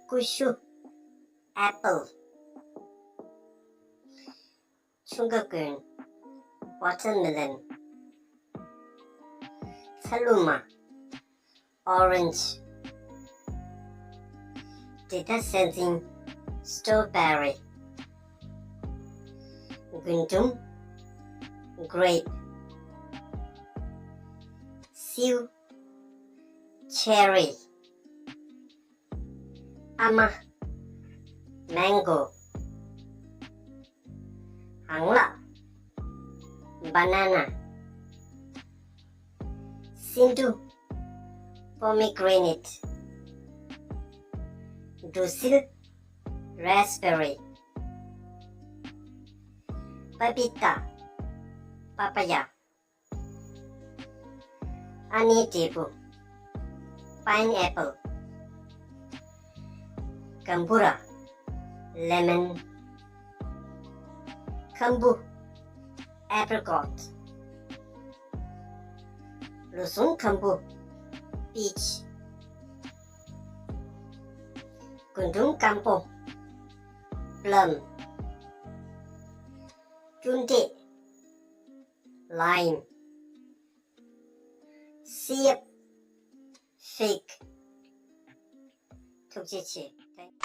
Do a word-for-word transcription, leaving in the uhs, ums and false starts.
ཀུ་ཤུ། apple། ཆུང་ཀ་གུན། watermelon། ཚ་ལུ་མ། orange། འབྲི་ད་སེན་ཟིང་། strawberry། རྒུན་འབྲུམ། grape། སེའུ། cherry། ཨ་མ། mango། ཨང་ལག། banana། སེ་འབྲུ། pomegranate། འབྲུ་སིལ། raspberry། པ་པི་ཏ། papaya། ཨ་ནེའི་འབྲས་བུ། pineapple། གམ་བུ་ར། lemon། ཁམ་བུ། apricot། ལོ་ཟུང་ཁམ་བུ། peach། རྒུན་འབྲུམ་སྐམ་པོ། plum། ཀྲུ་འབྲས། lime། སེ་ཡབ། fig། ཐུགས་རྗེ་ཆེ།